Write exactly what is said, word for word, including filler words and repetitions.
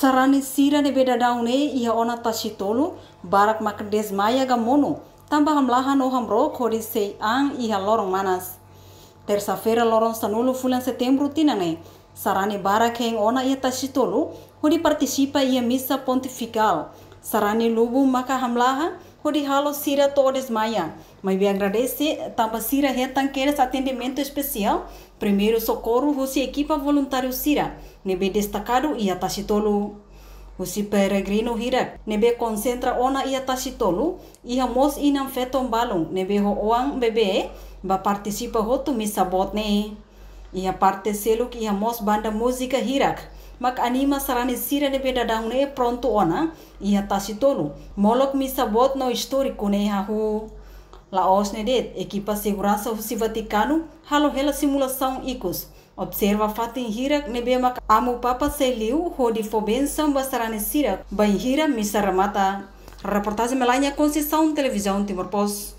Sarani sira ne'ebé daudaun ne'e iha ona Tasitolu, barak mak desmaia ka monu, tanba hamlaha no hamrook hodi sei an iha loron manas. Tersa-feira, loron sanulu fulan Setembru tinan ne'e, sarani barak hein ona iha Tasitolu, hodi partisipa iha misa pontifikál. Sarani lubun maka hamlaha, hodi halo sira to'o desmaia. Maibé agradese, tanba sira hetan kedas atendimentu espesiál, primeiru sokorru husi ekipa voluntáriu sira, ne'ebé destakadu iha Tasitolu. Husi peregrinu hirak, ne'ebé konsentra ona iha Tasitolu, iha mós inan-feton balun, ne'ebé ho oan bebé, ba partisipa hotu misa boot ne'e. Iha parte seluk iha mós banda múzika hirak, mak anima sarani sira ne'ebé daudaun ne'e prontu ona, iha Tasitolu, molok misa boot no istóriku ne'e hahú. La'ós ne'e de'it, ekipa seguransa husi Vatikanu, halo hela simulasaun ikus, observa fatin hirak ne'ebé mak Amu Papa sei liu hodi fó bensaun ba sarani sira bainhira misa remata. Reportajen Melania Conceição, Televizaun Timor Post.